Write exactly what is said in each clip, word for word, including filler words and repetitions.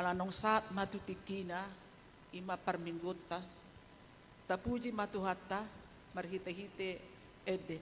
Naung sahat ma tu tingkina, i ma parmingguonta. Tapuji ma Tuhanta marhitehite ende.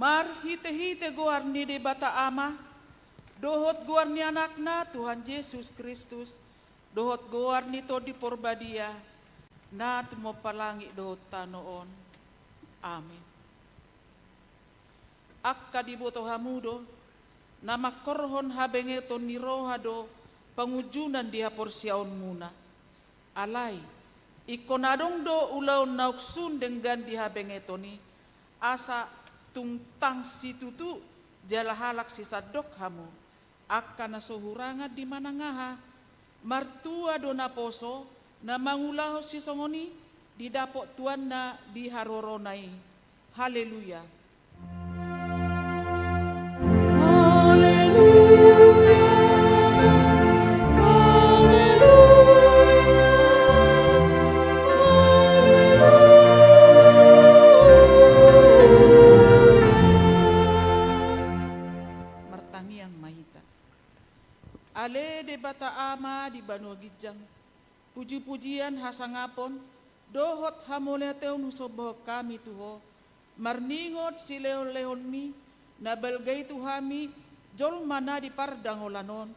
Marhitehite goar ni Debata Ama, dohot goar ni Anakna Tuhan Jesus Kristus, dohot goar ni Tondi Porbadia, na tumompa langit dohot tano on. Amen. Angka diboto hamu do, na mangkorhon habengeton ni roha do pangunjunan di haporseaonmuna. Alai, ingkon adong do ulaon na ungsun denggan di habengeton i, asa tung tang situtu jala halak sisandok hamu, angka na so hurangan di manang aha. Martua do naposo na mangulahon sisongon i, didapot tuanna di harorona i. Haleluya. Haleluya. Haleluya. Haleluya. Martangiang ma hita. Ale Debata Ama di banua ginjang, pujipujian, hasangapon dohot hamauliateon husombahon hami tu Ho, marningot silehonlehonmi na balga i tu hami, jolma na di pardangolan on,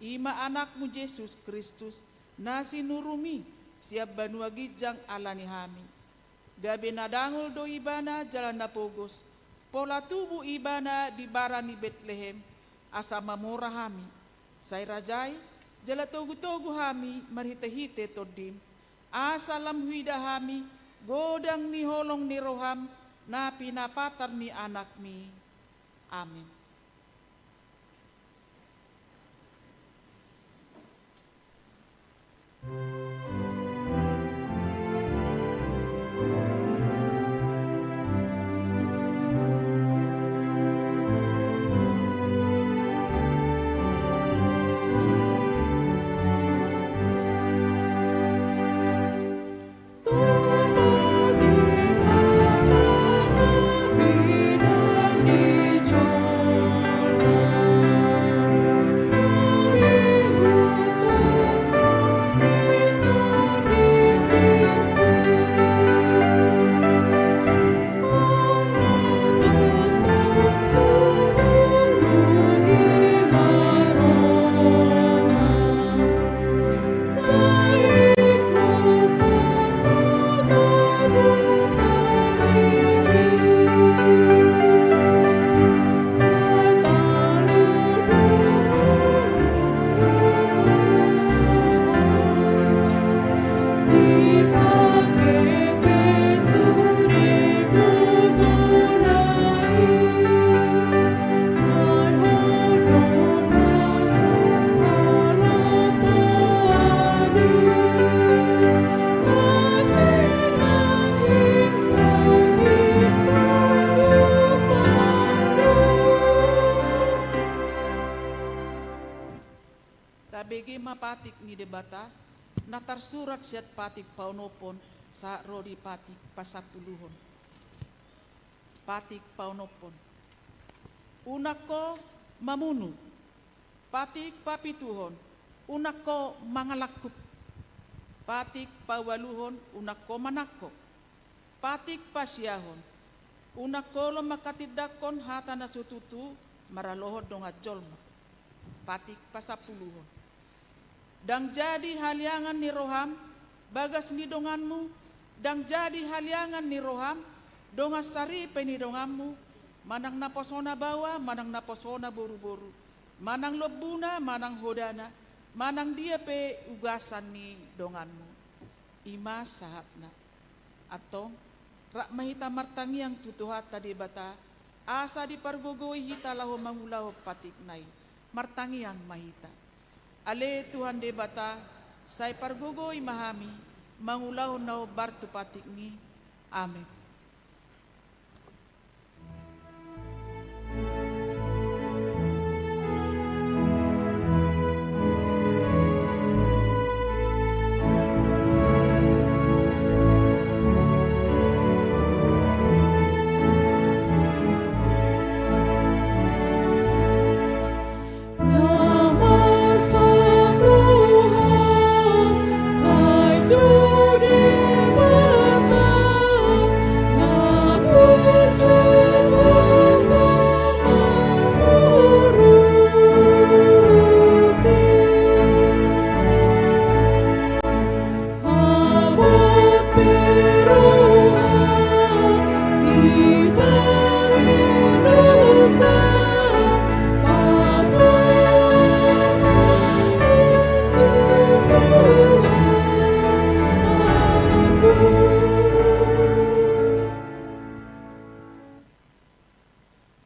i ma Anakmu Jesus Kristus, na sinurumi sian banua ginjang ala ni hami. Gabe na dangol do Ibana jala na pogos, pola tubu Ibana di bara ni Betlehem, asa mamora hami. Sai rajai jala togutogu hami marhitehite Tondim, asa lam huida hami godang ni holong ni roham na pinapatar ni Anakmi. Amen. Tabege ma patik ni Debata, na tarsurat sian patik paonomhon, sahat ro di patik pasampuluhon. Patik paonomhon. Unang ho mamunu. Patik papituhon. Unang ho mangalangkup. Patik paualuhon. Unang ho manangko. Patik pasiahon. Unang ho olo manghatindanghon hata na so tutu maralohon dongan jolma. Patik pasampuluhon. Ndang jadi haliangan ni roham bagas ni donganmu, ndang jadi haliangan ni roham dongan saripe ni donganmu, manang naposona baoa, manang naposona boruboru, manang lombuna, manang hodana, manang dia pe ugasan ni donganmu. I ma sahatna. Antong, rap ma hita martangiang tu Tuhanta Debata, asa dipargogoi hita laho mangulahon patikna i. Martangiang ma hita. Ale Tuhan Debata, sai pargogoi ma hami mangulahon na hombar tu patikmi. Amen.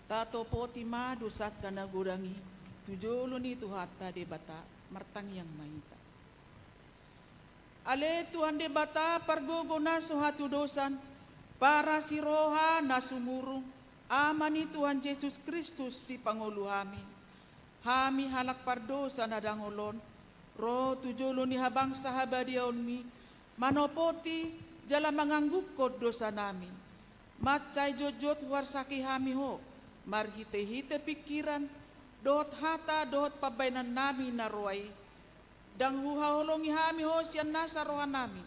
Tatopoti ma dosanta na godang i tu jolo ni Tuhanta Debata, martangiang ma hita. Ale Tuhan Debata, pargogo na so hatudosan, parasi roha na sumurung, Ama ni Tuhan Jesus Kristus, Sipangolu hami. Hami halak pardosa na dangol on, ro tu jolo ni habangsa habadiaonmi, manopoti jala manganggungkon dosanami. Mansai jotjot huarsaki hami Ho, marhitehite pingkiran, dohot hata, dohot pambahenannami na roa i. Ndang huhaholongi hami Ho sian nasa rohanami,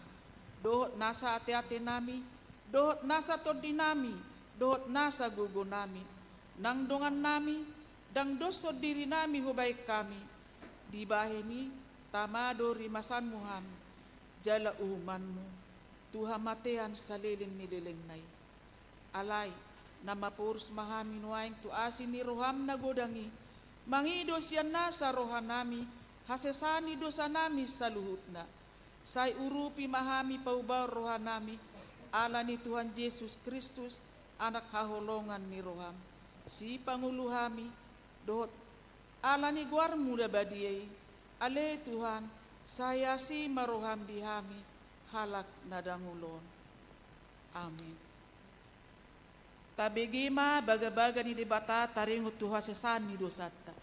dohot nasa ateatenami, dohot nasa tondinami, dohot nasa gogonami. Nang dongannami, ndang doshon dirinami hubahen hami, dibahen i tama do rimasanmu hami, jala uhumanmu tu hamatean saleleng ni lelengna i. Alai, na maporus ma hami nuaeng tu asi ni roham na godang i, mangido sian nasa rohanami hasesaan ni dosanami saluhutna. Sai urupi ma hami paubahon rohanami, ala ni Tuhan Jesus Kristus, Anak haholongan ni roham, Sipangolu hami, dohot ala ni goarmu na badia i, ale Tuhan, sai asi ma roham di hami, halak na dangol on. Amen. Tabege ma bagabaga ni Debata taringot tu hasesaan ni dosanta.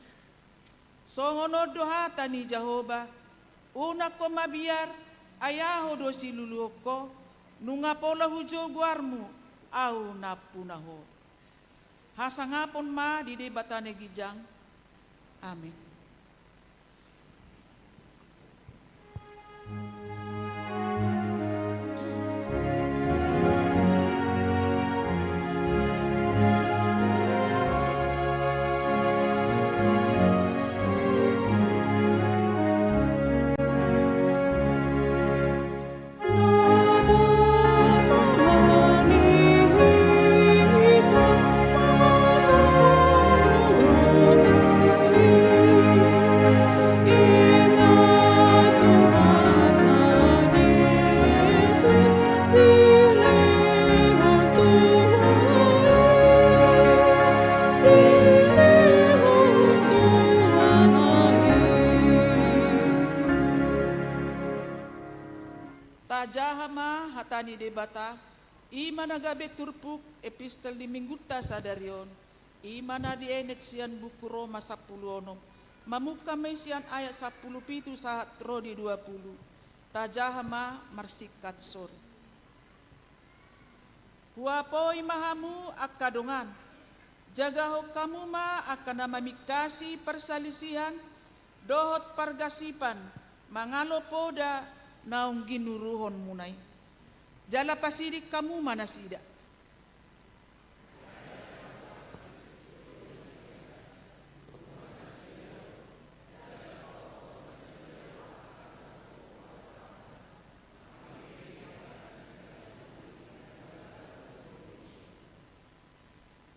Songon on do hata ni Jahowa: Unang ho mabiar, ai Ahu do siluluhon ho, nunga pola hujou goarmu, Ahu nampuna ho. Hasangapon ma di Debata na ginjang. Amen. Tajaha ma hata ni Debata, i ma na gabe turpuk epistel ni Minggunta sadari on, i ma na dienet sian buku Roma sampulu onom, Mamungka ma i sian ayat sampulu pitu sahat ro di dua pulu. Tajaha ma marsingkat sori. Huapoi ma hamu angka dongan, jagahon hamu ma angka na mamingkasi parsalisihan dohot pargasipan, mangalo poda naung ginuruhonmuna i. Jala pasiding hamu ma nasida.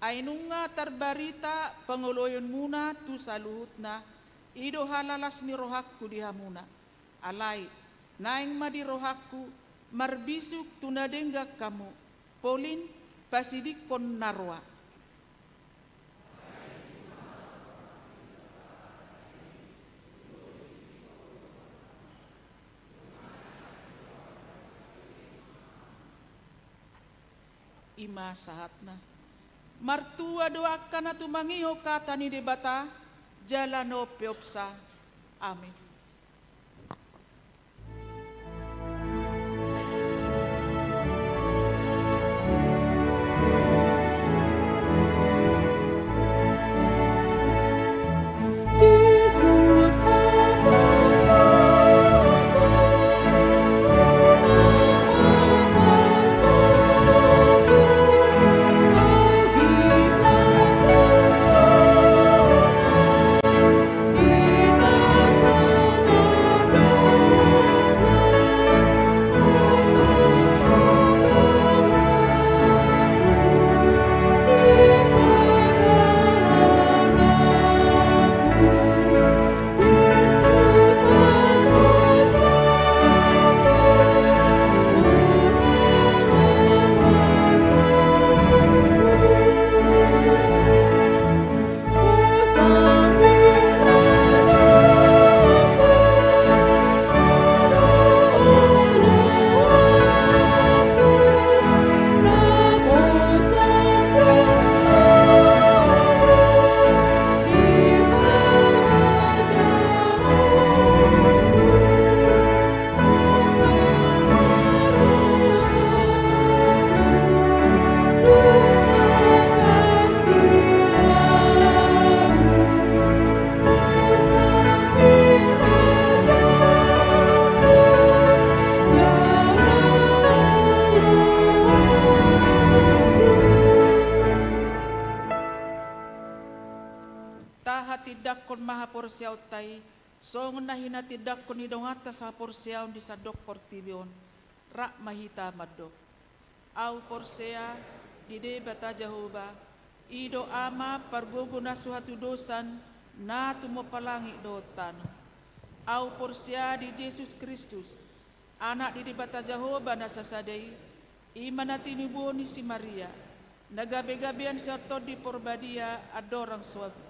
Ai nunga tarbarita pangoloionmuna tu saluhutna, i do halalas ni rohangku di hamuna. Alai, naeng ma di rohangku marbisuk tu na denggan hamu, polin pasidingkon na roa. I ma sahatna. Martua do angka na tumangihon hata ni Debata, jala na umpeopsa. Amen. Tahatindangkon ma haporseaonta i, songon na hinatindangkon ni donganta sahaporseaon di sandok portibi on. Rap ma hita mandok. Ahu porsea di Debata Jahowa, i do Ama pargogo na so hatudosan, na tumompa langit dohot tano. Ahu porsea di Jesus Kristus, Anak ni Debata Jahowa na sasada i, i ma na tinubuhon ni si Maria, na gabegabean sian Tondi Porbadia andorang so abu.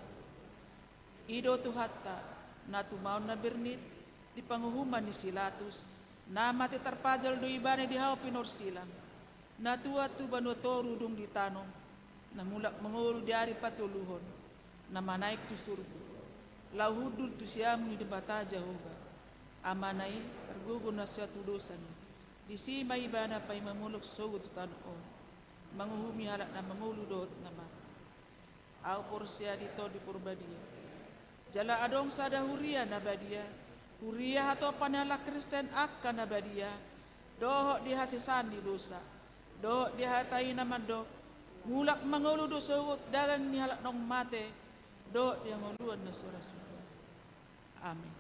I do Tuhanta, na tumaon na bernit di panguhuman ni si Latus, na mate tarpajal do Ibana di hau pinorsilang, na tuat tu banua toru dung ditanom, na mulak mangolu di ari patoluhon, na manaek tu surgo, laho hundul tu siamun ni Debata Jahowa, Amana i, pargogo na so hatudosan i. Disi ma Ibana paima mulak sogot tu tano on, manguhumi halak na mangolu dohot na mate. Ahu porsea di Tondi Porbadia. Jala adong sada huria na badia, huria hatopan ni halak Kristen angka na badia, dohot di hasesaan ni dosa, dohot di hata i na mandok, mulak mangolu do sogot daging ni halak naung mate, dohot di hangoluan na so ra suda. Amen.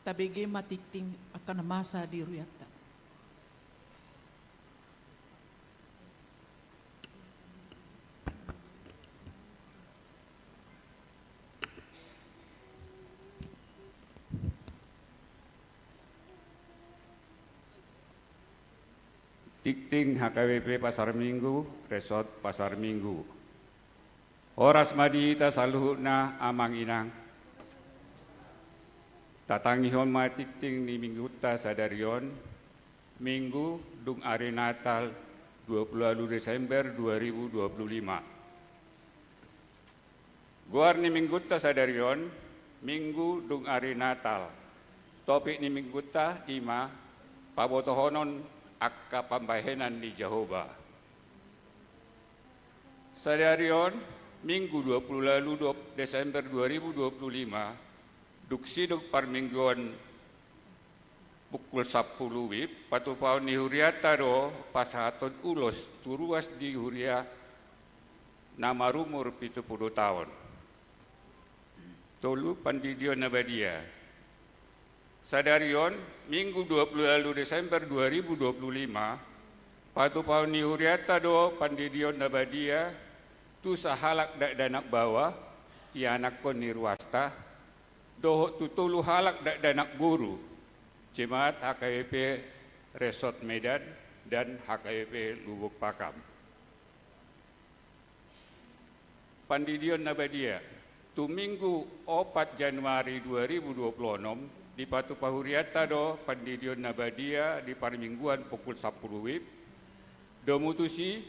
Tabege ma tingting angka na masa di hurianta. Tingting H K B P Pasar Minggu, Resort Pasar Minggu. Horas ma di hita saluhutna, amang inang. Tatangihon ma tingting ni minggunta sadari on, Minggu dung ari Natal, dua puluh ualu Desember dua ribu dua puluh lima. Goar ni minggunta sadari on, Minggu dung ari Natal. Topik ni minggunta i ma pabotohonon angka pambahenan ni Jahowa. Sadari on, Minggu dua puluh ualu do-, Desember dua ribu dua puluh lima, dung sidung parmingguan pukul sampulu WIB, patupaon ni hurianta do pasahathon ulos tu ruas di huria na marumur pitu pulu taon. Tolu, Pandidion na Badia. Sadari on, Minggu dua puluh ualu Desember dua ribu dua puluh lima, patupaon ni hurianta do pandidion na badia tu sahalak dakdanak baoa, ianakhon ni ruasta, dohot tu tolu halak dakdanak boru, Jemaat H K B P Resort Medan dan H K B P Lubuk Pakam. Pandidion na badia. Tu Minggu opat Januari dua ribu dua puluh onom, dipatupa hurianta do pandidion na badia di parmingguan pukul sampulu WIB. Domu tusi,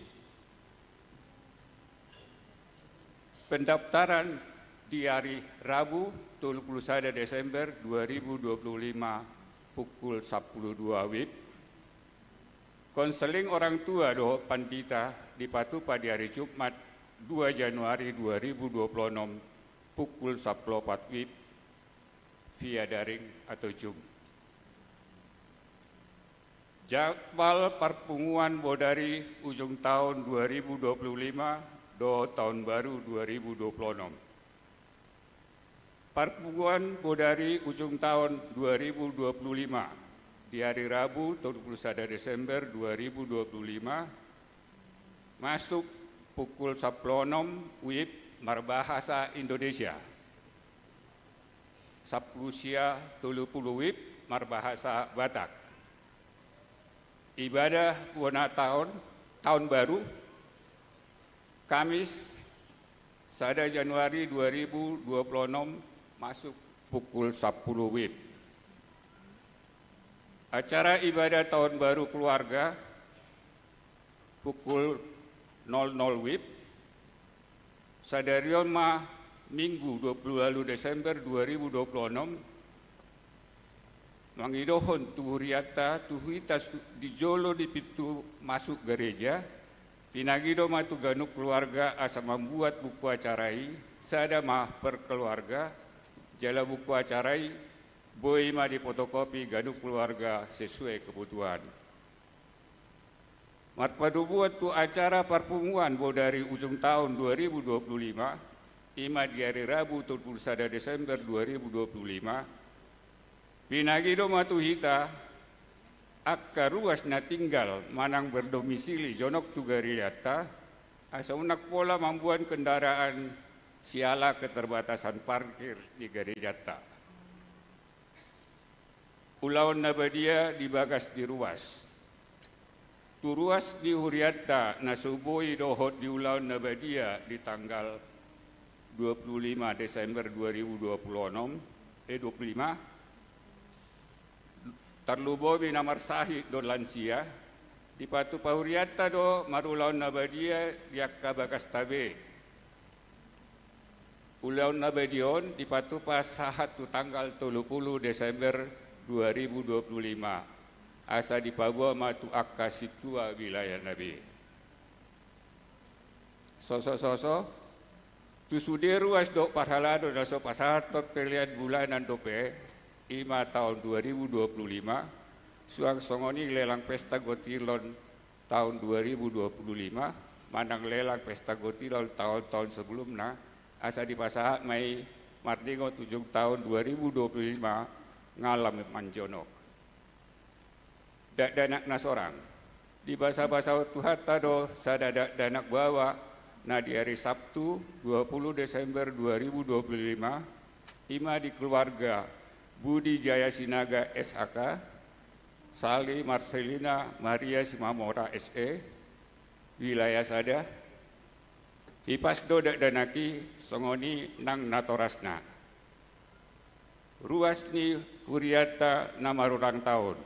pendaftaran di ari Rabu, tolu pulu sada Desember dua ribu dua puluh lima, pukul sampulu dua WIB. Konseling orang tua dohot pandita dipatupa di ari Jumat, dua Januari dua ribu dua puluh onom, pukul sampulu opat WIB, via daring atau Zoom. Jadwal parpunguan bodari ujung taon dua ribu dua puluh lima dohot taon baru dua ribu dua puluh onom. Parpunguan bodari ujung taon dua ribu dua puluh lima, di ari Rabu, tolu pulu sada Desember dua ribu dua puluh lima, masuk pukul sampulu onom WIB marbahasa Indonesia. Sampulu sia tolu pulu WIB marbahasa Batak. Ibadah bona taon, taon baru, Kamis, sada Januari dua ribu dua puluh onom, masuk pukul sampulu WIB. Acara ibadah taon baru keluarga, pukul nol nol WIB. Sadari on ma Minggu dua puluh ualu Desember dua ribu dua puluh onom, Mangidohon tu hurianta, tu hita su-, di jolo di pintu masuk gareja, pinangido ma tu ganup keluarga asa mambuat buku acara i, sada ma per keluarga, jala buku acara i boi ma dipotokopi ganup keluarga sesuai kebutuhan. Marpadomuan tu acara parpunguan bodari ujung taon dua ribu dua puluh lima, i ma di ari Rabu tolu pulu sada Desember dua ribu dua puluh lima, pinangido ma tu hita angka ruas na tinggal manang berdomisili jonok tu garejanta, asa unang pola mamboan kendaraan siala keterbatasan parkir di garejanta. Ulaon na badia di bagas ni ruas. Tu ruas ni hurianta na so boi dohot di ulaon na badia di tanggal dua puluh lima Desember dua ribu dua puluh enam, eh, dua puluh lima, tarlumobi na marsahit dohot lansia, dipatupa hurianta do marulaon na badia di angka bagasta be. Ulaon na badia on dipatupa sahat tu tanggal tolu pulu Desember dua ribu dua puluh lima, asa dipaboa ma tu angka sintua wilayana be. Sosososo, tu sude ruas dohot parhalado na so pasahathon pelean bulanan dope, i ma taon dua ribu dua puluh lima, suang songon i lelang pesta gotilon taon dua ribu dua puluh lima, manang lelang pesta gotilon taon-taon sebelumna, asa dipasahat ma i mardongan ujung taon dua ribu dua puluh lima nga lam manjonok. Dakdanak na sorang. Dibasabasahon Tuhanta do sada dakdanak baoa na di ari Sabtu dua puluh Desember dua ribu dua puluh lima, i ma di keluarga Budi Jaya Sinaga S H K, Sali Marcelina Maria Simamora S E, wilayah sada. Ipas do dakdanak i songon i nang natorasna. Ruas ni hurianta na marulang taon.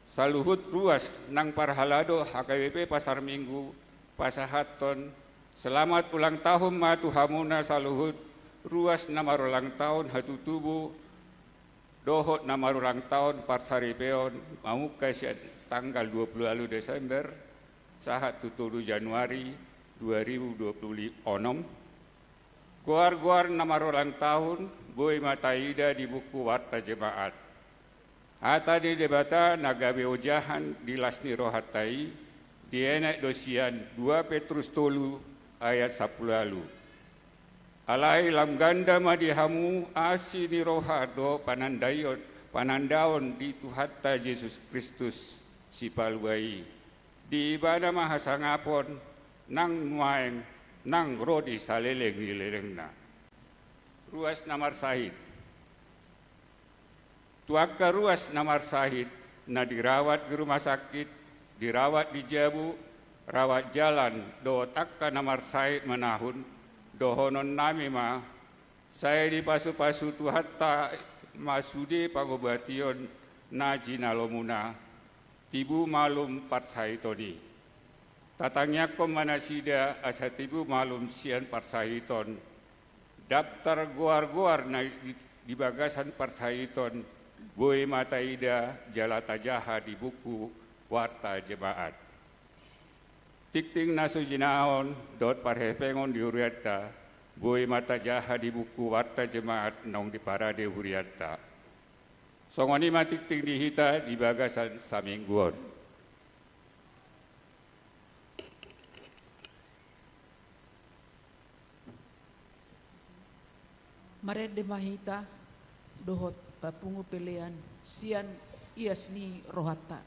Saluhut ruas nang parhalado H K B P Pasar Minggu pasahathon selamat ulang tahun ma tu hamuna saluhut ruas na marulang taon hatutubu dohot na marulang taon parsaripeon mamungka sian tanggal dua puluh ualu Desember sahat tu tolu Januari dua ribu dua puluh onom. Goar-goar na marulang taon boi ma taida di buku warta jemaat. Hata ni Debata na gabe ojahan di las ni rohanta i, dienet do sian dua Petrus tolu ayat sampulu ualu. Alai lam ganda ma di hamu asi ni roha dohot panandaion, panandaon di Tuhanta Jesus Kristus Sipalua i. Di Ibana ma hasangapon nang nuaeng nang ro di saleleng ni lelengna. Ruas na marsahit. Tu angka ruas na marsahit, na dirawat di rumah sakit, dirawat di jabu, rawat jalan, dohot angka na marsahit manahun, dohononnami ma, sai dipasupasu Tuhanta ma sude pangobation na jinalomuna, tibu malum parsahiton i. Tatangiangkon ma nasida asa tibu malum sian parsahiton. Daftar goar-goar na di, di bagasan parsahiton boi ma taida jala tajaha di buku warta jemaat. Tingting na so jinahahon dohot parhepengon di hurianta boi ma tajaha di buku warta jemaat naung diparade hurianta. Songon i ma tingting di hita di bagasan saminggu on. Marende ma hita dohot papungu pelean sian ias ni rohanta.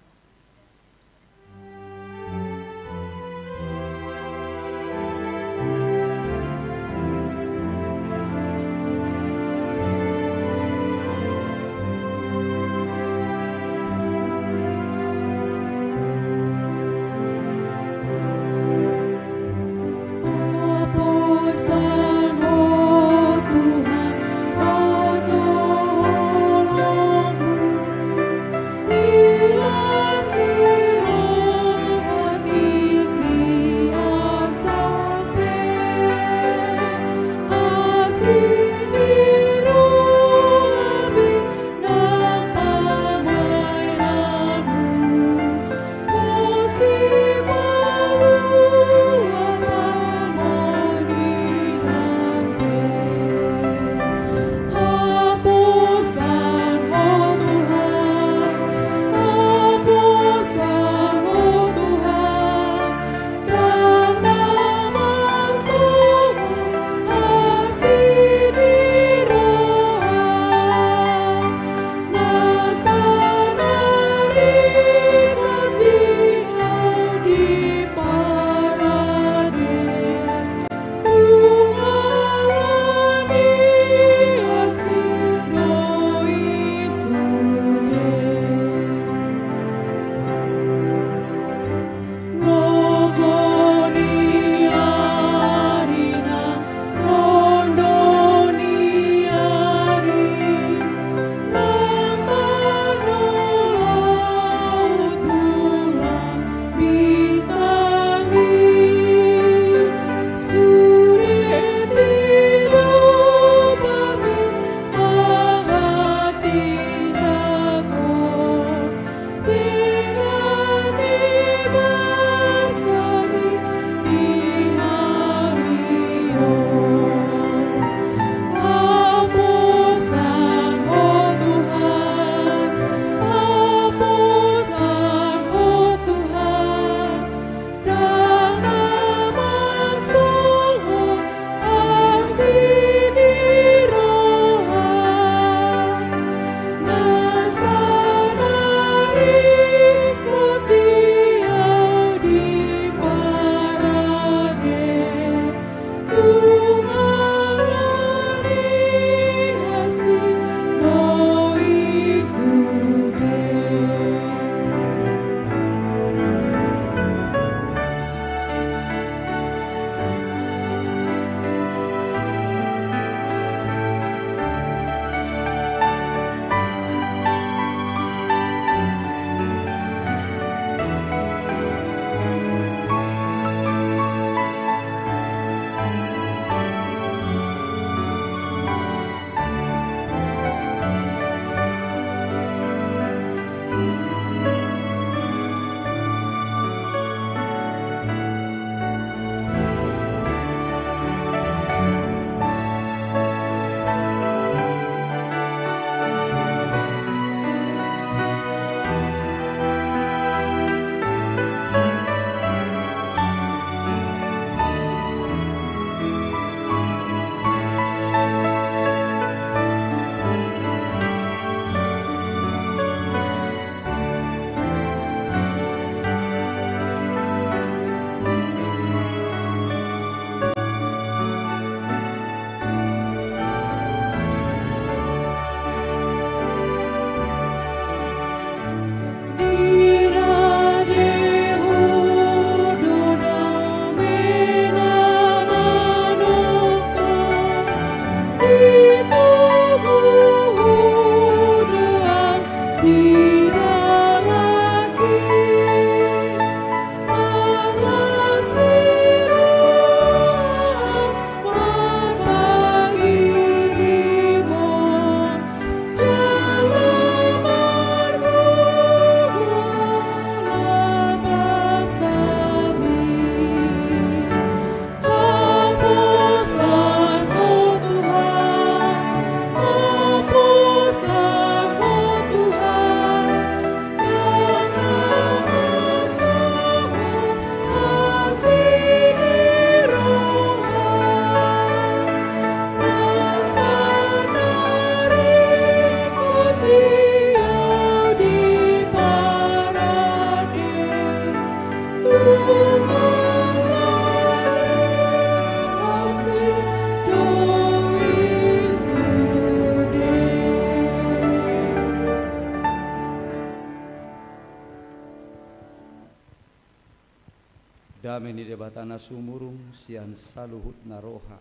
Dame ni Debata na sumurung sian saluhutna roha,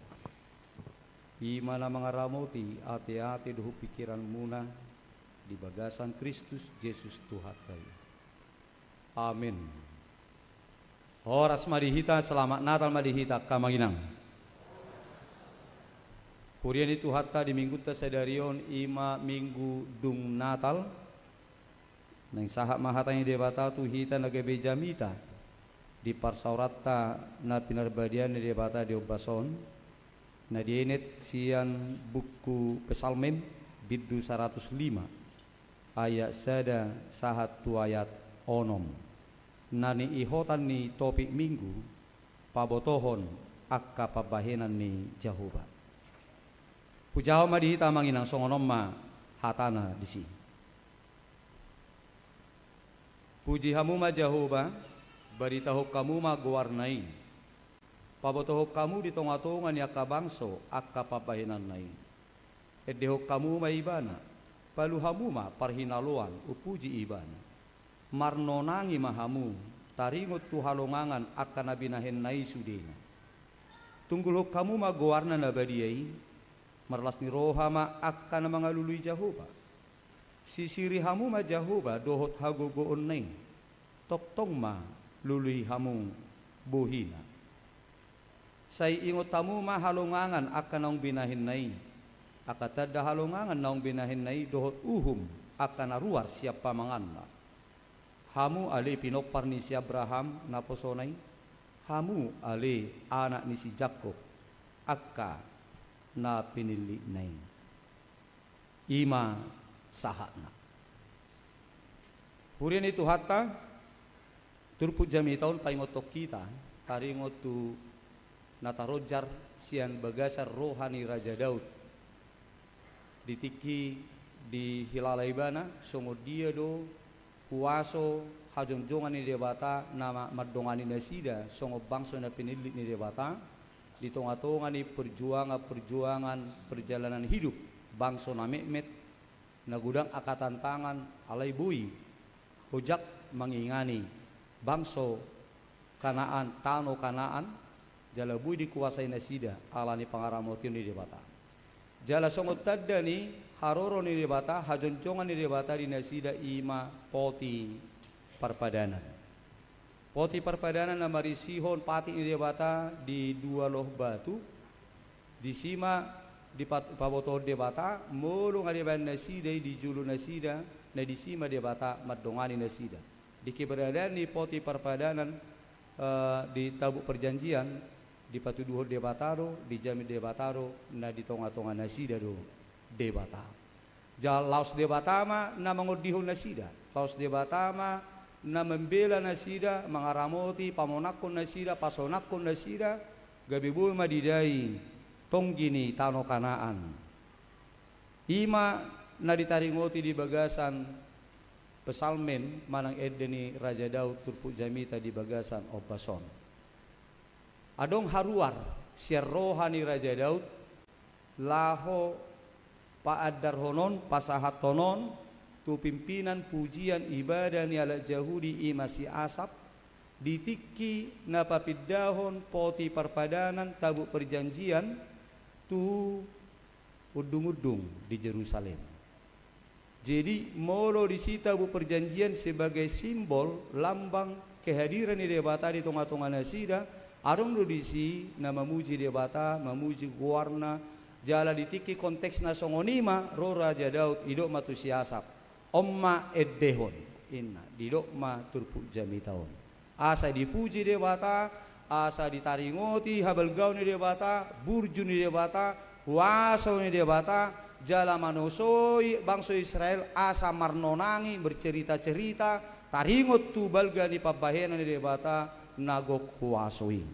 i ma na mangaramoti ateate dohot pingkiranmuna di bagasan Kristus Jesus Tuhanta i. Amin. Horas ma di hita, selamat Natal ma di hita angka amang inang. Huria ni Tuhanta, di minggunta sadari on i ma minggu dung Natal. Naeng sahat ma hata ni Debata tu hita na gabe jamita di parsaoranta na pinarbadiaan ni Debata di ombas on, na dienet sian buku Psalmen, bindu saratus lima, ayat sada sahat tu ayat onom, na niihotan ni topik minggu, pabotohon angka pambahenan ni Jahowa. Hujahahon ma di hita amang inang, songon on ma hatana disi. Puji hamu ma Jahowa, baritahon hamu ma goarna i. Pabotohon hamu di tongatonga ni angka bangso angka pambahenanna i. Endehon hamu ma ibana, palu hamu ma parhinaloan umpuji ibana. Marnonangi ma hamu, taringot tu halongangan angka na binahenna i sudena. Tunggulhon hamu ma goarna na badia i, marlas ni roha ma angka na mangalului Jahowa. Sisiri hamu ma Jahowa dohot hagogoonna i, tongtong ma lului hamu bohina. Sai ingot hamu ma halongangan angka naung binahenna i, angka tanda halongangan naung binahenna i dohot uhum angka na ruar sian pamanganna. Hamu ale pinompar ni si Abraham naposona i, hamu ale anak ni si Jakkob, angka na pinillitna i. I ma sahatna. Huria ni Tuhanta, turpuk jamita on paingothon hita taringot tu na taronjar sian bagasan roha ni Raja Daud. Di tingki dihilala ibana songon dia do kuaso hajongjongan ni Debata na ma-, mandongani nasida songon bangso na pinillit ni Debata di tongatonga ni perjuangan-perjuangan perjalanan hidup bangso na metmet, na godang angka tantangan, alai boi hojak mangingani bangso Kanaan, tano Kanaan, jala boi dikuasai nasida ala ni pangaramotion ni Debata. Jala songon tanda ni haroro ni Debata, hajongjongan ni Debata di nasida i ma poti parpadanan. Poti parpadanan na marisihon patik ni Debata di dua loh batu, disi ma dipat-, pabotohon Debata, molo nga dibaen nasida i di jolo nasida, na disi ma Debata mandongani nasida. Di keberadaan ni poti parpadanan, eh, di tabuk perjanjian, dipatuduhon Debata do, dijamin Debata do, na di tongatonga nasida do Debata. Jala laos Debata ma na mangondihon nasida, laos Debata ma na mambela nasida, mangaramoti, pamonangkon nasida, pasonangkon nasida, gabe boi ma didai tonggi ni tano Kanaan. I ma na ditaringoti di bagasan Psalmen manang ende ni Raja Daud turpuk jamita di bagasan ombas on. Adong haruar sian roha ni Raja Daud laho paandarhonon, pasahathonon tu pimpinan pujian ibadah ni halak Jahudi, i ma si Asap, di tingki na papindahon poti parpadanan, tabuk perjanjian, tu undung-undung di Jerusalem. Jadi, molo disi tabuk perjanjian sebagai simbol, lambang kehadiran ni Debata di tongatonga nasida, adong do disi na mamuji Debata, mamuji goarna, jala di tingki konteksna songon i ma, ro Raja Daud, didok ma tu si Asap. On ma endehon, inna, didok ma turpuk jamita on. Asa dipuji Debata, asa ditaringoti habalgaon ni Debata, burju ni Debata, huaso ni Debata, jala manosoi bangso Israel asa marnonangi, bercerita-cerita, taringot tu balga ni pambahenan ni Debata na gok huaso i.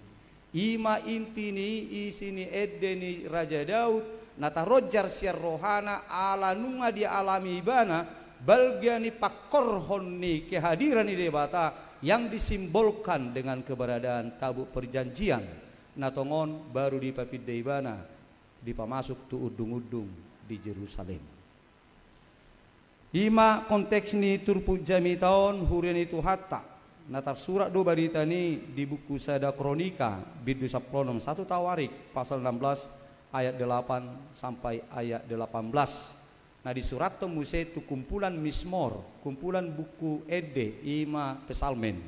I ma inti ni isi ni ende ni Raja Daud, na taronjar sian rohana ala nunga dialami ibana balga ni pangkorhon ni kehadiran ni Debata yang disimbolkan dengan keberadaan tabuk perjanjian, na tongon baru dipapinda ibana, dipamasuk tu undung-undung di Jerusalem. I ma konteks ni turpuk jamita on, huria ni Tuhanta. Na tarsurat do barita ni di buku Sada Kronika, bindu sampulu onom, satu Tawarik, pasal enam belas ayat delapan sampai ayat delapan belas. Na disurathon muse tu kumpulan Mizmor, kumpulan buku ende, i ma Psalmen.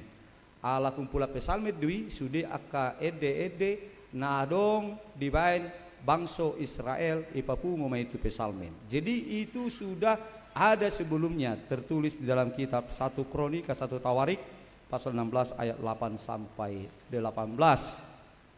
Ala kumpulan Psalmen do i sude angka ende-ende na adong dibaen bangso Israel, dipapungu ma i tu Psalmen. Jadi itu sudah ada sebelumnya tertulis di dalam kitab satu Kronika, satu Tawarik, pasal enam belas ayat delapan sampai delapan belas.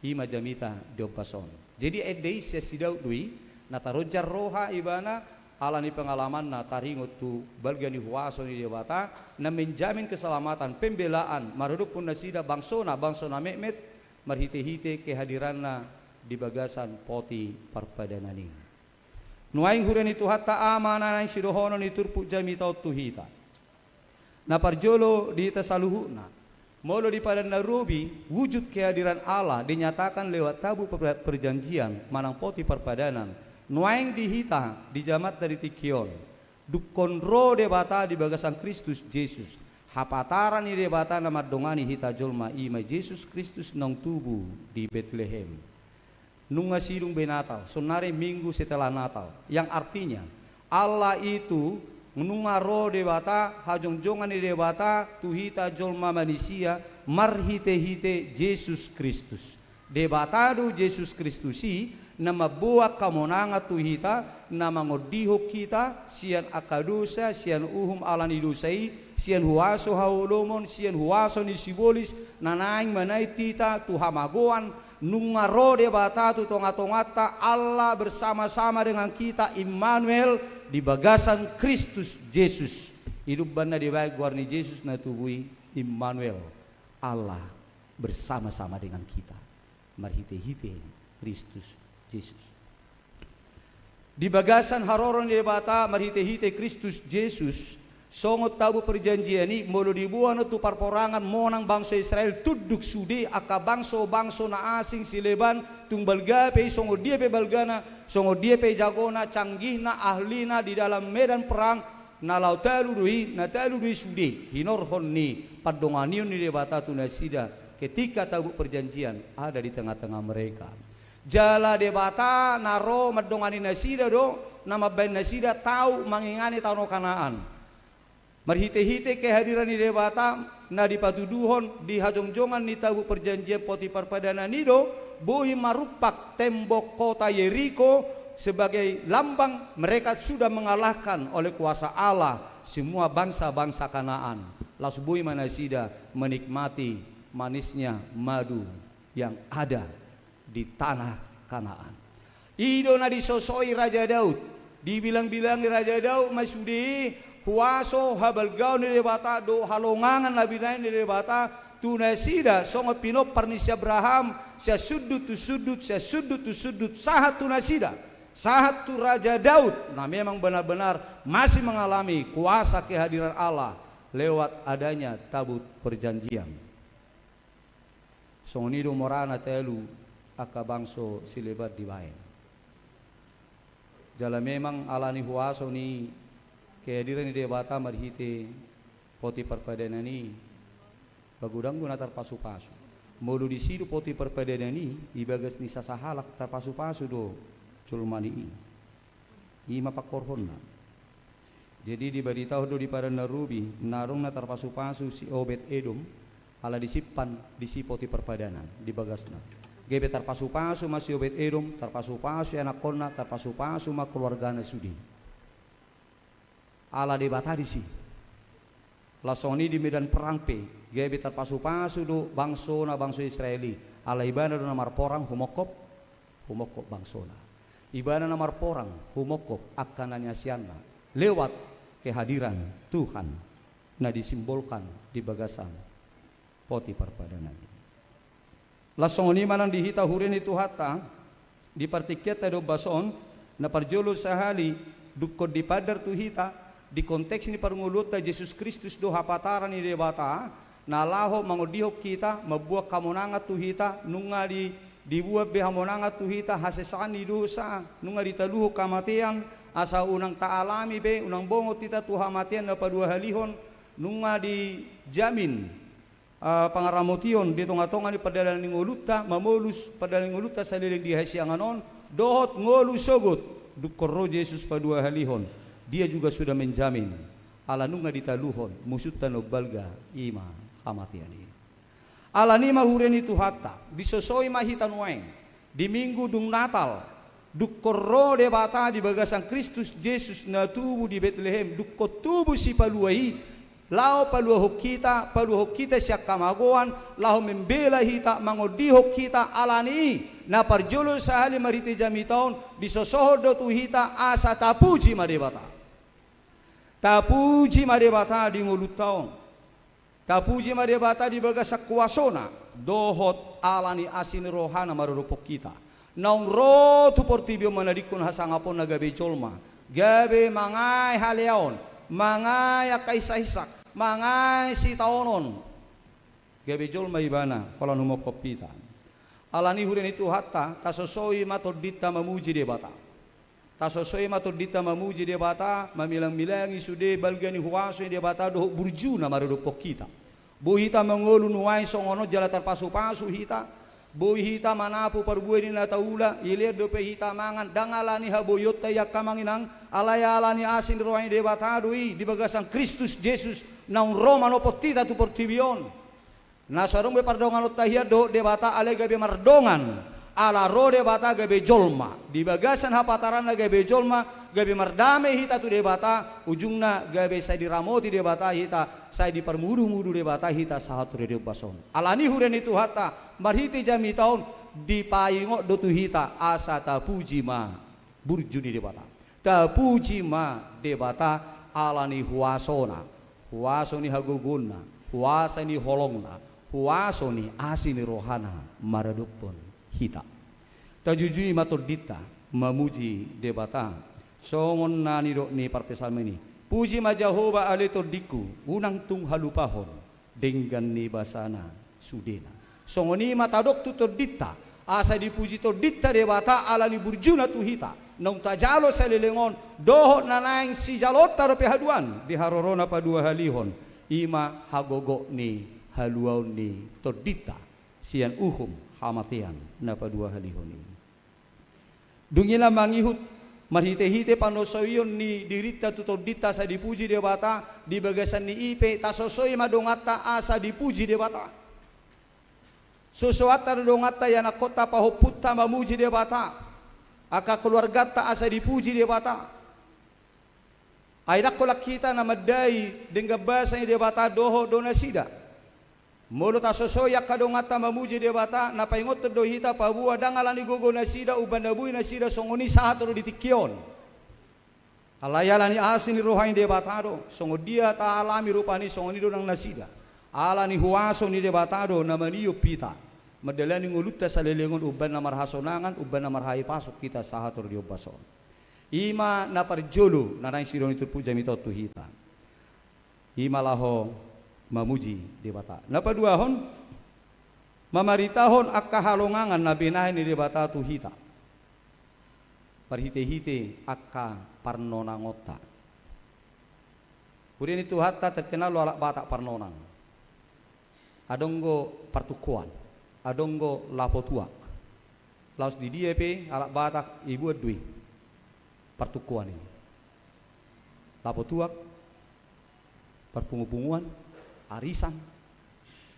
I ma jamita di ombas on. Jadi ende i sian si Daud do i, na taronjar roha ibana, ala ni pengalamanna taringot tu balga ni huaso ni Debata, na menjamin keselamatan, pembelaan, maradophon nasida bangsona, bangso na metmet, marhite-hite kehadiranna di bagasan poti parpadanan i. Nuaeng huria ni Tuhanta, Ama, na naeng sidohonon ni turpuk jamita on tu hita. Na parjolo di hita saluhutna, molo di Padan na Robi, wujud kehadiran Allah dinyatakan lewat tabut per-, perjanjian manang poti parpadanan, nuaeng di hita di jamanta di tingki on. Dungkon ro Debata di bagasan Kristus Jesus, hapataran ni Debata na mandongani hita jolma, i ma Jesus Kristus naung tubu di Betlehem. Nunga sidung be Natal, saonari minggu setelah Natal. Yang artinya, Allah itu, nunga ro Debata, hajongjongan ni Debata tu hita jolma manisia marhite-hite Jesus Kristus. Debata do Jesus Kristus i, na mamboan hamonangan tu hita, na mangondihon hita sian angka dosa, sian uhum ala ni dosa i, sian huaso haholomon, sian huaso ni sibolis, na naeng manaiti hita tu hamagoan, nunga ro Debata tu tonga-tonganta, Allah bersama-sama dengan kita, Immanuel, di bagasan Kristus Jesus. I do umbahen na dibaen goar ni Jesus na tubu i, Immanuel, Allah bersama-sama dengan kita, marhite-hite Kristus Jesus. Di bagasan haroro ni Debata marhite-hite Kristus Jesus, songon tabut perjanjian i, molo diboan on tu parporangan monang bangso Israel, tunduk sude angka bangso-bangso na asing sileban, tung balga pe i, songon dia pe balgana, songon dia pe jagona, canggihna, ahlina di dalam medan perang, na laho talu do i, na talu do i sude hinorhon ni pandonganion ni Debata tu nasida ketika tabut perjanjian ada di tengah-tengah mereka. Jala Debata na ro mandongani nasida do na mambaen nasida tau mangingani tano Kanaan. Marhite-hite kehadiran ni Debata na dipatuduhon di hajongjongan ni tabut perjanjian poti parpadanan i do boi marumpak tembok kota Yeriko sebagai lambang mereka sudah mengalahkan oleh kuasa Allah semua bangsa-bangsa Kanaan. Laos boi ma nasida menikmati manisnya madu yang ada di tanah Kanaan. I do na disosoi Raja Daud. Dibilang-bilangi Raja Daud ma sude huaso habalgaon ni Debata dohot halongangan na binaen ni Debata tu nasida songon pinompar ni si Abraham, sian sundut tu sundut, sian sundut tu sundut, sahat tu nasida, sahat tu Raja Daud, na memang benar-benar masih mengalami kuasa kehadiran Allah lewat adanya tabut perjanjian. Songon i do mora na talu angka bangso sileban dibaen. Jala memang ala ni huaso ni kehadiran ni Debata marhite poti parpadanan i, pagodang do na tarpasu-pasu. Molo disi do poti parpadanan i, di bagas ni sasahalak tarpasu-pasu do jolma ni i. I ma pangkorhonna. Jadi dibaritahon do di Padan na Robi, na adong na tarpasu-pasu si Obed Edom, ala disimpan disi poti parpadanan di bagasna. Gabe tarpasu-pasu ma si Obed Edom, tarpasu-pasu ianakhonna, tarpasu-pasu ma keluargana sude. Ala Debata disi. Laos songon i di medan perang pe, gabe tarpasu-pasu do bangsona, bangso Israel i. Ala ibana do na marporang humongkop, humongkop bangsona. Ibana na marporang humongkop angka na niasianna lewat kehadiran Tuhan na disimbolkan di bagasan poti parpadanan i. Laos songon i ma nang di hita huria ni Tuhanta, di partingkianta di ombas on, na parjolo sahali dungkon dipandar tu hita, di konteks ni parngoluonta Jesus Kristus do hapataran ni Debata, na laho mangondihon hita, mamboan hamonangan tu hita, nunga di, diboan be hamonangan tu hita, hasesaan ni dosa, nunga ditaluhon hamatean, asa unang taalami be, unang bongot hita tu hamatean na paduahalihon, nunga dijamin ah, pangaramotion di tonga-tonga ni pardalanan ni ngolunta, mamolus pardalanan ni ngolunta saleleng di hasiangan on, dohot ngolu sogot, dungkon ro Jesus paduahalihon, Dia juga sudah menjamin, ala nunga ditaluhon musunta na umbalga, i ma hamatean i. Alani i ma huria ni Tuhanta, disosoi ma hita nuaeng, di Minggu dung Natal, dungkon ro Debata di bagasan Kristus Jesus na tubu di Betlehem, dungkon tubu Sipalua i, laho paluahon hita, paluahon hita sian hamagoan, laho membela hita, mangondihon hita. Alani i, na parjolo sahali marhite jamita on, disosohon do tu hita asa tapuji ma Debata. Tapuji ma Debata di ngolunta on. Tapuji ma Debata di bagasan kuasona, dohot ala ni asi ni rohana maradophon hita. Naung ro tu portibi on manadingkon hasangaponna gabe jolma, gabe mangae haleaon, mangae angka hisahisa, mangae sitaonon. Gabe jolma ibana, holan humophop hita. Alani i huria ni Tuhanta, tasosoi ma tondinta mamuji Debata. Tasosoi ma tondinta mamuji Debata, mamilang-milangi sude balga ni huaso ni Debata dohot burjuna maradophon hita. Boi hita mangolu nuaeng songon on jala tarpasu-pasu hita. Boi hita manapu parbue ni na taula, ilean dope hita mangan, ndang alani haboionta i angka amang inang, alai alani asi ni roha ni Debata do i, di bagasan Kristus Jesus, naung ro manophon hita tu portibi on. Na so adong be pardonganonta hian dohot Debata, alai gabe mardongan, ala ro Debata gabe jolma. Di bagasan hapataranna gabe jolma, gabe mardame hita tu Debata, ujungna gabe sai diramoti Debata hita, sai diparmudu-mudu Debata hita sahat tu ro di ombas on. Alani i huria ni Tuhanta, marhite jamita on, dipaingot do tu hita, asa tapuji ma burju ni Debata. Tapuji ma Debata ala ni huasona, huaso ni hagogoonna, huaso ni holongna, huaso ni asi ni rohana maradophon hita. Tajujui ma tondinta mamuji Debata. Songon na nidok ni parpsalmen i, puji ma Jahowa ale tondingku, unang tung halupahon denggan ni basana sudena. Songon i ma tadok tu tondinta, asa dipuji tondinta Debata ala ni burjuna tu hita, naung tajalo saleleng on, dohot na naeng sijaloonta dope haduan, di harorona paduahalihon, i ma hagogok ni haluaon ni tondinta, sian uhum hamatean na paduahalihon i. Dung i na mangihut, marhite-hite panosoion ni dirinta tu tondinta asa dipuji Debata, di bagasan ni i pe tasosoi ma donganta asa dipuji Debata. Sosoanta do donganta, ianakkonta, pahompunta mamuji Debata, angka keluarganta asa dipuji Debata. Ai ndang holan hita na mandai denggan basa ni Debata dohot do nasida. Molo tasosoi angka donganta mamuji Debata, na paingothon do hita paboa ndang ala ni gogo nasida umbahen na boi nasida songon i sahat ro di tingki on. Alai ala ni asi ni roha ni Debata do, songon dia taalami rupani songon i do nang nasida. Ala ni huaso ni Debata do na maniop hita mandalani ngolunta saleleng on umbahen na marhasonangan, umbahen na marhahipason hita sahat ro di ombas on. I ma na parjolo na naeng sidongan ni turpuk jamita on tu hita. I ma laho mamuji Debata. Na paduahon, mamaritahon angka halongangan na binahen ni Debata tu hita marhite-hite angka parnonangonta. Huria ni Tuhanta, terkenal do halak Batak parnonang. Adong do partungkoan, adong do lapo tuak. Laos di dia pe halak Batak ibuat do i partungkoan i. Lapo tuak, parpungu-punguan, arisan.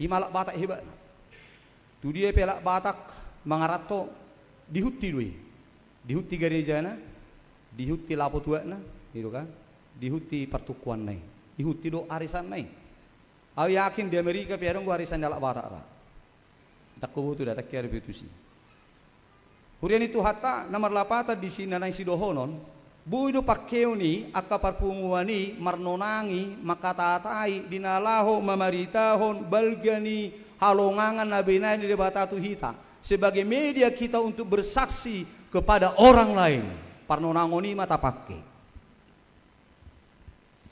I ma halak Batak hebatna. Tu dia pe halak Batak mangaranto, dihunti do i. Dihunti garejana, dihunti lapo tuakna, gitu kan. Dihunti partungkoanna i. Dihunti do arisanna i. Au yakin di Amerika pe adong do arisan ni halak Batak ra. Ndang huboto da, ndang huboto tusi. Huria ni Tuhanta, na marlapatan disi na naeng sidohonon, boi do pangkeon i angka parpunguan i marnonangi, mangkatahatahi di na laho mamaritahon balga ni halongangan na binahen ni Debata tu hita, sebagai media kita untuk bersaksi kepada orang lain. Parnonangon i ma tapangke.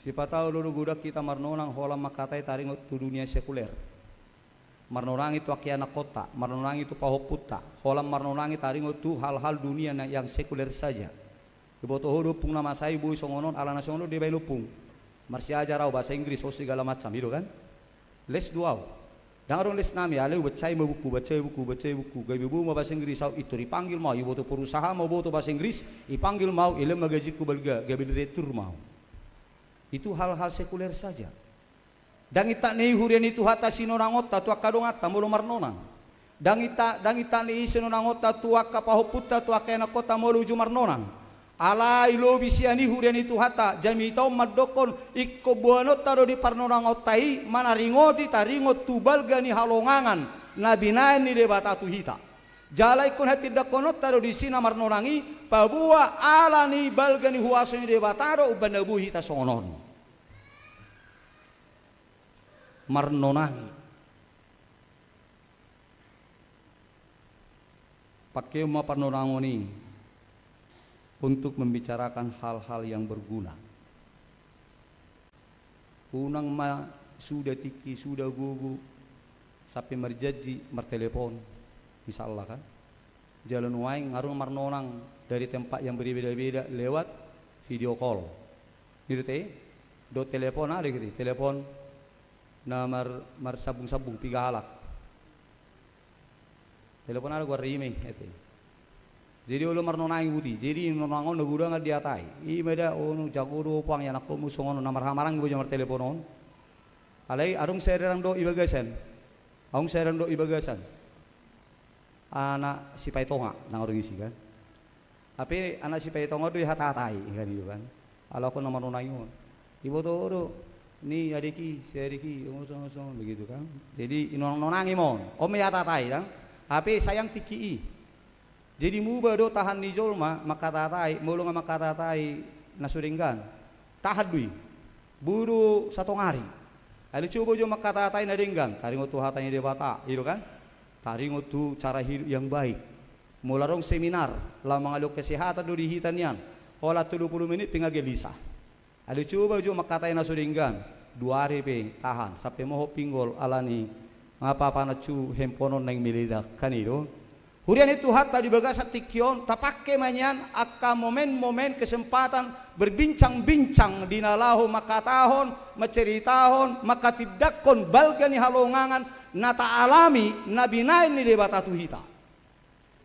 Siapa tahu do godang hita marnonang holan mangkatai taringot tu dunia sekuler. Marnonangi tu angka ianakkonta, marnonangi tu pahompunta, holan marnonangi taringot tu hal-hal dunia na yang sekuler saja. Diboto ho do ompung na masa i boi songon on, ala na songon on do dibaen ompung. Marsiajar au bahasa Inggris, oh segala macam, i do kan? Les do au. Ndang adong les nami, alai ubaca ma buku, baca buku, baca buku, gabe boi ma bahasa Inggris au, pintor ipanggil ma au, iboto perusahaan ma au, boto bahasa Inggris, ipanggil ma au, ilehon ma gajingku balga, gabe direktur ma au. Itu hal-hal sekuler saja. Ndang intak ni i huria ni Tuhanta sinonangonta tu angka donganta molo marnonang. Ndang intak, ndang intak ni i sinonangonta tu angka pahompunta, tu angka ianakkonta molo uju marnonang. Alai lobi sian i huria ni Tuhanta, jamita on mandokkon, ingkon boanonta do di parnonangonta i manaringoti, taringot tu balga ni halongangan na binahen ni Debata tu hita. Jala ingkon hatindangkononta do disi na marnonang i, paboa ala ni balga ni huaso ni Debata do umbahen na boi hita songon on. Marnonangi. Pangkeon ma parnonangon i untuk membicarakan hal-hal yang berguna. Unang ma suda tingki, suda gogo, sampe marjanji martelepon, misalna kan. Jala nuaeng adong marnonang dari tempat yang berbeda-beda lewat video call. Gitu te, dohot telepon, ada gitu, telepon na mar-, marsambung-sambung piga halak. Telepon ada goar i ma i, ate. Jadi olo marnonang i buti. Jadi nonang on na godang dihatai. I ma da, ono, jago do, puang, ianakkonmu songon on, na marhamarang i boja martelepon on. Alai adong sai rerang dohot i bagasan. Adong sai rerang dohot i bagasan. Anak Sipaitonga, ndang adong isi kan. Hape anak Sipaitonga do ihatahatai kan, i do kan. Ala ho na manonang i on. Iboto do ni adek i, si adek i, songon, songon, songon, begitu kan. Jadi inonang-nonangi ma on. On ma ihatahatai kan. Hape sayang tingki i. Jadi muba do tahan ni jolma mangkatahatai, molo nga mangkatahatai na so denggan. Tahan do i. Boi do satongari. Alai coba jo mangkatahatai na denggan, taringot tu hata ni Debata, i do kan? Taringot tu cara hidup yang baik. Molo adong seminar, laho mangalehon kesehatan do di hita nian. Holan tolu pulu menit pe nga gelisah. Alai coba jo mangkatai na so denggan, dua ari pe tahan, sampe mohop pinggol ala ni nga papanansu handphone on naeng meledak, kan i do. Huria ni Tuhanta, di bagasan tingki on, tapangke ma nian angka momen-momen kesempatan berbincang-bincang di na laho mangkatahon, manceritahon, mangkatindangkon balga ni halongangan na taalami, na binahen ni Debata tu hita.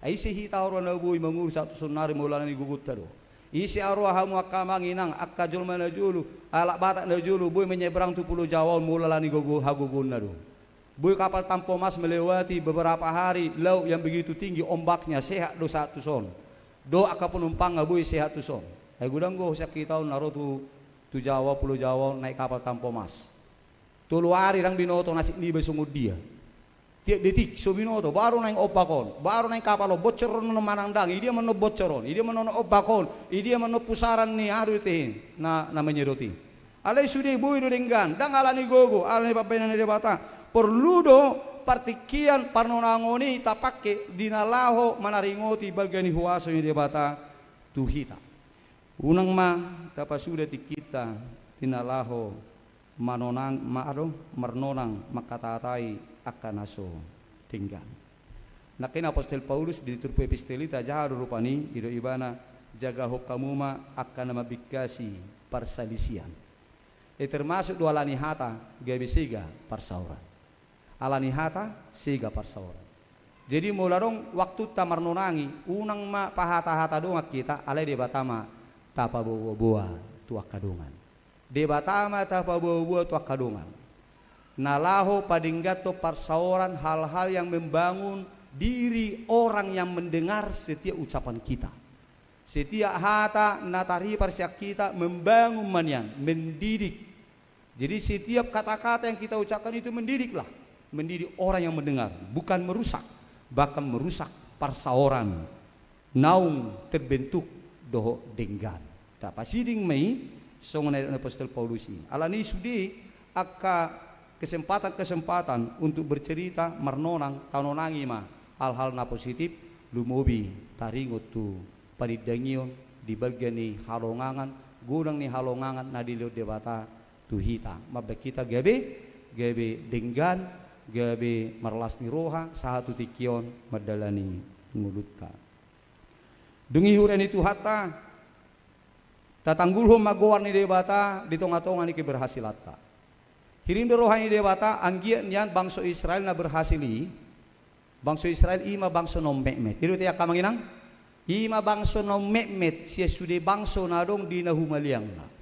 Ai ise hita roha na boi mangolu sahat tu son nari molo ala ni gogonta do. Ise roha hamu angka amang inang, angka jolma na jolo, halak Batak na jolo, boi menyeberang tu Pulo Jawa on molo ala ni gogo, hagogoonna do. Boi kapal Tampomas melewati beberapa hari laut yang begitu tinggi ombaknya, sehat do sahat tu son. Dohot angka penumpangna boi sehat tu son. Ai godang do sian hita on na ro tu, tu Jawa, Pulo Jawa on naek kapal Tampomas. Tolu ari ndang binoto nasib niba songon dia. Tiap detik so binoto, baru naeng ombak on, baru naeng kapal on, bocor on manang ndang, i dia ma annon bocor on, i dia ma annon ombak on, i dia ma annon pusaran ni aha do i tehe, na, na menyedot i. Alai sude boi do denggan, ndang ala ni gogo, ala ni pambahenan ni Debata. Porlu do partingkian parnonangon i tapangke di na laho manaringoti balga ni huaso ni Debata tu hita. Unang ma tapasuda tingkinta di na laho manonang, ma adong, marnonang mangkatahatai angka na so denggan. Nangkin apostel Paulus di turpuk epistel i tajaha do rupani, i do ibana, jagahon hamu ma angka na mambingkasi parsalisian. E, termasuk do ala ni hata gabe sega parsaoran. Ala ni hata sega parsaoran. Jadi molo adong waktunta marnonang i, unang ma pahata-hata dongan hita, alai Debata ma tapaboa-boa tu angka dongan. Debata ma tapaboa-boa tu angka dongan. Na laho padengganhon parsaoran, hal-hal yang membangun diri orang yang mendengar setiap ucapan kita. Setiap hata na taripar sian hita membangun ma nian, mendidik. Jadi setiap kata-kata yang kita ucapkan itu mendidiklah, mendidik orang yang mendengar, bukan merusak, bahkan merusak parsaoran naung terbentuk dohot denggan. Tapasiding ma i songon na nidok ni apostel Paulus i. Ala ni i sude angka kesempatan-kesempatan untuk bercerita, marnonang, tanonangi ma hal-hal na positif, lumobi taringot tu panindangion di balga ni halongangan, godang ni halongangan na nilehon Debata tu hita. Mambahen hita gabe, gabe denggan, gabe marlas ni roha, sahat tu tingki on mandalani ngolunta. Dung i huria ni Tuhanta, tatanggulhon ma goar ni Debata di tonga-tonga ni keberhasilanta. Hirim do roha ni Debata, anggiat nian bangso Israel na berhasil i, bangso Israel i ma bangso na ummetmet. I do ate angka amang inang, i ma bangso na ummetmet sian sude bangso na adong di na humaliangna.